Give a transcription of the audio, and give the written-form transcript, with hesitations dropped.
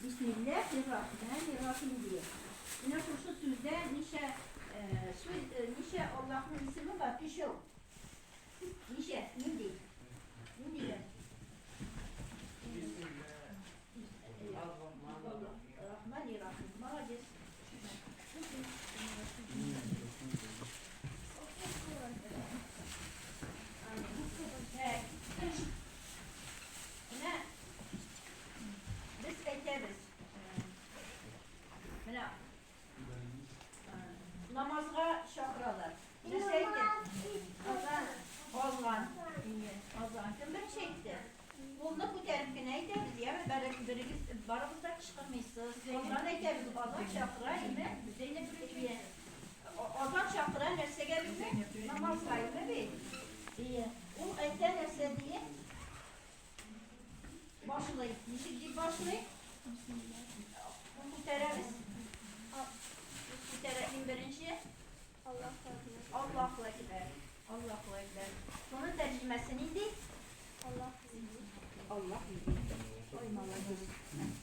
Бисмилләһир-рахмәнир-рахим дия. Менә шушы сүздә ничә сүз, ничә Аллаһның исеме бар? Өчәү. Ничә? Нинди? Ниндиләр? Рахмани-рахим. Молодец. Менә без әйтәбез. Менә намазга чакыралар. Нәрсә әйтә? Азан, азан. Азан. Кем беренче әйтте? Кулны күтәреп кенә әйтәбез, яме берегез барыгыз да кычкырмыйсыз. Азан әйтәбез, азан чакыра, име? Зәйнәп Ие. Азан чакыра нәрсәгә безне? Намазга, име бит? Ие. Ул әйтә нәрсә диеп? Башлый. Ничек дип башлый? Кул күтәрәбез. Күтәрә иң беренче. Аллаһу әкбәр. Аллаһу әкбәр. Шуның тәрҗемәсе нинди? Аллаһ бөек. Аллаһ бөек. Ой, молодец.